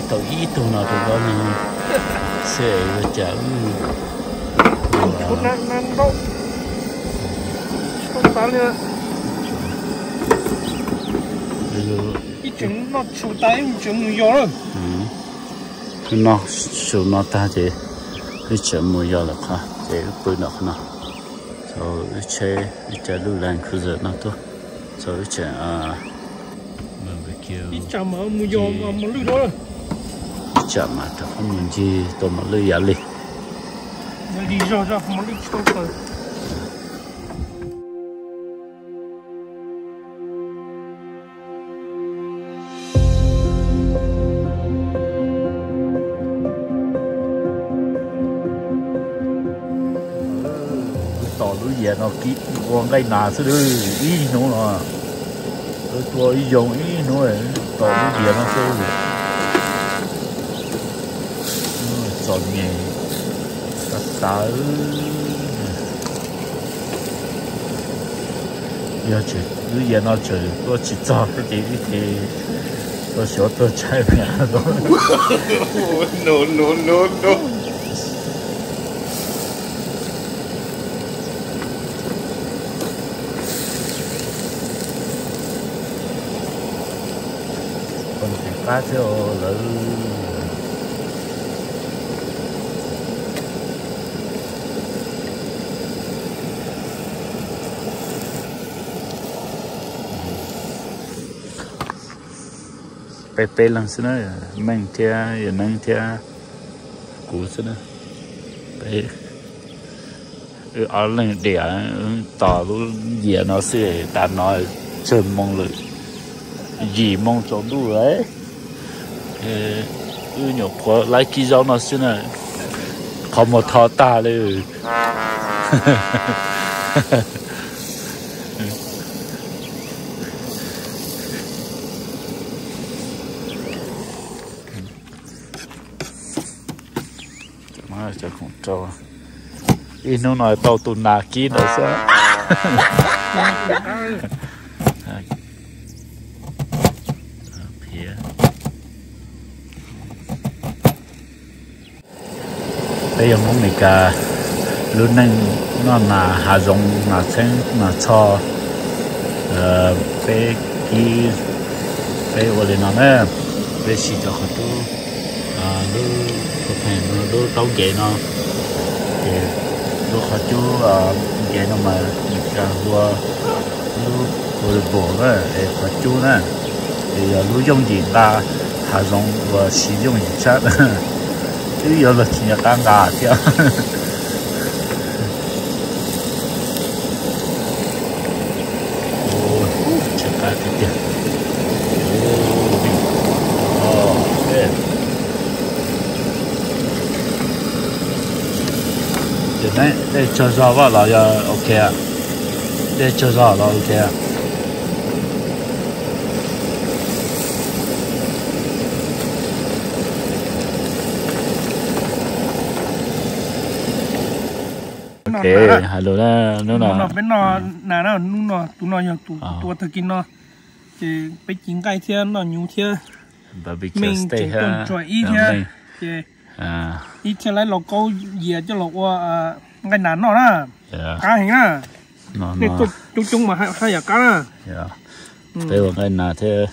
Tau ib tug no rau koj ne, xwb ua cas wb ib tseem noj su tas ib tseem mus yos lawm. Wb noj su no tag ces wb tseem mus yos lawm qhov ces wb pw nram qhov no. Txog wb tsheb wb caij lub Land Cruiser no tuaj, txog wb tseem ib tsam mas mus yos mas mos lwj rau, ib tsam mas rov qab mus ncig tau mos lwj yav li. Yog li zog zog mos lwj tsis tau tawm. Wb tos lub yias no kib ua nqaij nas xwb, ib hnub no wb tua ib yoog ib hnub, tos lub yias no xwb. Txom nyem tas tas. Yog tseem lub yias no tseem tua tsis txog thiab ces wb ces tua xyov tuag tshaib. Pon tes qab thiab lawv. Peb peb leeg xwb na, Meej thiab Yawm Neeb thiab kuv xwb na. Peb, wb ob leeg diam tos lub yias no xwb, tas no tsawg moo lawm, yim moo tsaus ntuj lawm. Wb nyuam qhuav laib kib zaub no xwb na, qhov muag tho tag li. Ib hnub no tau tus nas kib ntawd xwb. Peb yog Hmoob Meskas, lub neej noj nas hav zoov, nas txheeb nas txho, peb kib, peb ua li no na. Peb siv cov qhov cub, lub pheem no, lub taub nkev no, ces lub qhov cub nkev no mas Meskas hu ua lub portable na, es qhov cub na, ces yog lub yooj yim nqa hav zoov uas siv yooj yim tshaj. Twb yuav luag tsis nco qab nqa thiab. Tsis qab tiag tiag. Ces dej tsaug zog vaj los yog ok, dej tsaug zog los ok. Ok, hais lus na, hnub no peb noj nas na, hnub no tus no yog tus tua tag kis no, ces peb ci nqaij thiab noj nyuv thiab, Meej tseem tuaj tsuas ib thiab, ces ib thiaj laib los kaub yias coj los ua nqaij nas noj na, qab heev na. Nej tuaj coob coob mas haj yam qab na. Peb ua nqaij nas thiab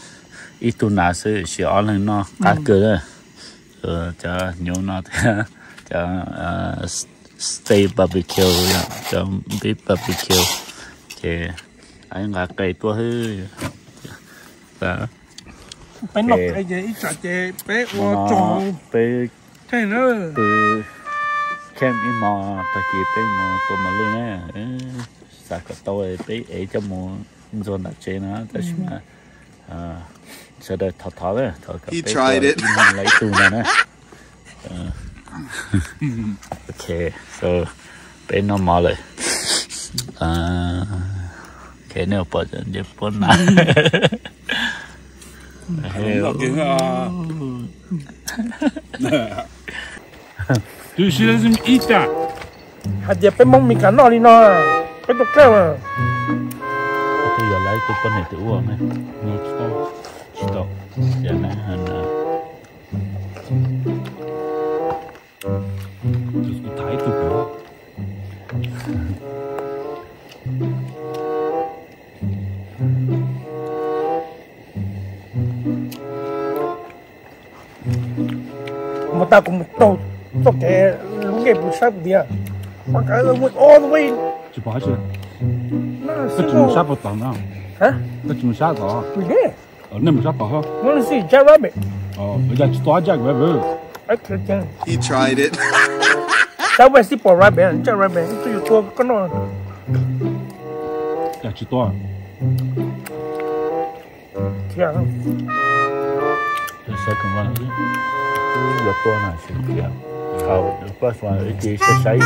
ib tug nas xwb, siv ob leeg noj qab kawg na. Cov nyuv no thiab cov steak barbecue, cov beef barbecue, ces nqa qe tuaj xwb. Peb noj qe ces ib tsam ces peb ua tso, peb pw camp ib hmo, tag kis peb mus tua mos lwj na. Xav kom tau peb ev coj mus ntxuag nram tsev no, tab sis mas sawv daws thov thov, thov kom peb tua ib hmo ib tug no na. Ok, so peb noj mov lawm. Ok, nej pom nce puab na. Tus si ib tas hais tias peb Hmoob Meskas noj li no, peb tuaj kaj mas. Twb yog lawv tus poj niam tus ua ne, tsis tau, tsis tau, yog na. Kuv tham ib tug pem. Mus tag kuv mus taug txoj kev lub ncej puv sab tias, tsis pom, koj tsis mus sab puas tom no? Koj tsis mus sab tod? Nej mus sab tod. Jack Rabbit. Yog tsis tua Jack Rabbit. He tried it. Sab West pom Rabbit, Jack Rabbit twb yuav tua koj no. Yog tsis tua. Thiab, wb yuav tua na, tsis khiav. Thaum koj ib ce saib saib.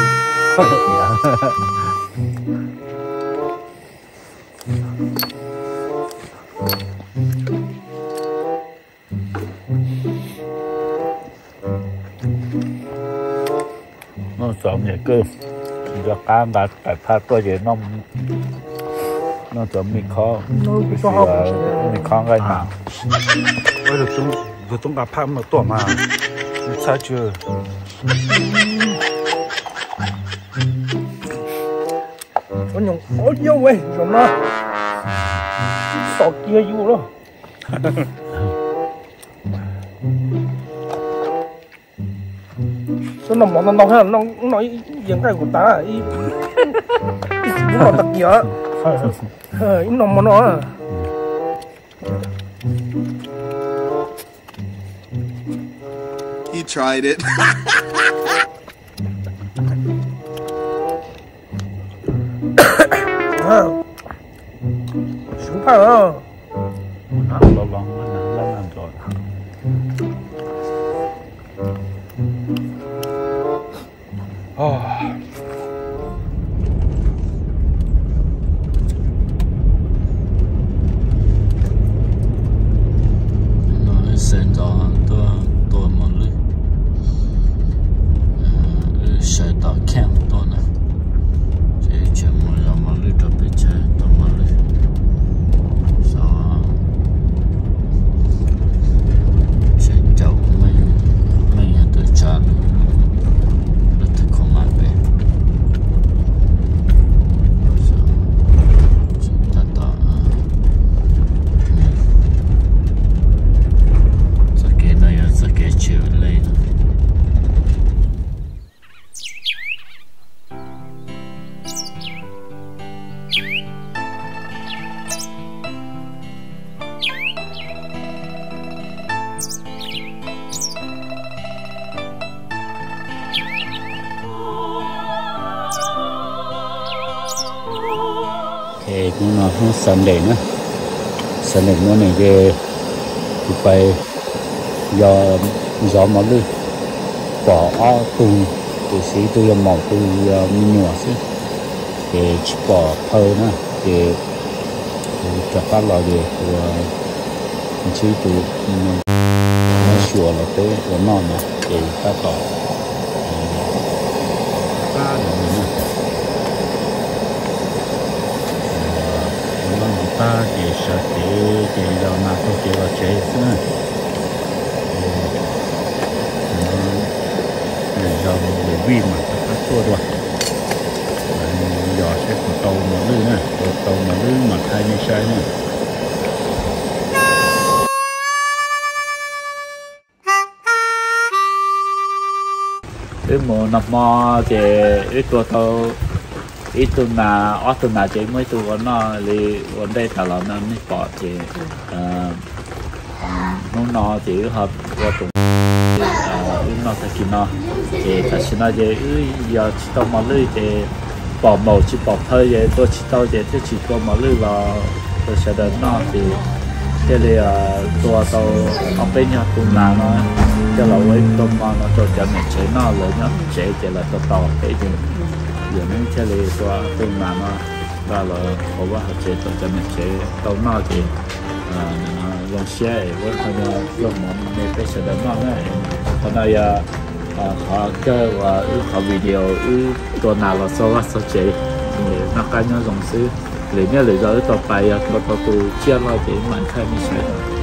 Noj txom nyem kawg, tsis nco qab nqa tais phaj tuaj ces noj txom me khob, me khob nqaij mas. Tus tub nqa phaj no tuaj mas txhaj tsis. Ua nyoos ua nyoos, zaum no xom kiag yus lawm. Xyov noj mov ntau ntau, noj ib yam nqaij kuv tas, ib noj tag kis, ib noj mov no. He tried it. Sub phaj los. No wb sawv ntxov tuaj tua mos lwj, wb sawv tom camp tuaj na, ces tseem mus zov mos lwj rau peb chaw tua mos lwj. Xyov tseem caum meej, meej yog tus tsav lub, lub thwj khoom mas pem. Tab tom txoj kev no yog txoj kev tshwm lej. Hnub no hnub Sunday na, Sunday morning ces kuv pais yos zov mos lwj, pom ob tug, tiam sis ib tug yog maum, ib tug yog me nyuam xwb, ces tsis pom phawj na, ces kuv rov qab los ces kuv ntsib tus nab xyuas los peb ua noj na, ces tab tom pab los na. Ua noj no tag ces sawv kev ces yos nas taug kev los tsev xwb na. Lwm zaus lwm vij mam rov qab tuaj dua, yos saib puas tau mos lwj na, puas tau mos lwj mam thaij nej saib na. Wb mus noj hmo ces wb tua tau ib tug nas, ob tug nas ces muaj ib tug ua noj li ua ntej tas los no nej pom ces hnub no ces wb ho ua tus wb noj tag kis no. Ces tam sim no ces wb yos tsis tau mos lwj ces pom maum tsis pom phawj ces tua tsis tau ces thiaj tsis tua mos lwj los rau sawv daws noj ces thiaj li tua tau ob peb nyuag tus nas no coj los ua ib tug mov no rau cov niam tsev noj, lawv nyob tsev ces lawv tua tau peb ces yog wb thiaj li tua tus nas no nqa los hauv vaj hauv tsev rau cov niam tsev tau noj ces zoo siab es ua qhov no zoo mov me peb sawv daws noj na. Qhov no yog qhov kawg uas wb qhov video wb tua nas los txog vaj txog tsev, noj qab nyob zoo xwb. Lwm niaj lwm zaus wb tau pais yog tua tau tus tsiaj loj ces wb mam thaij nej saib.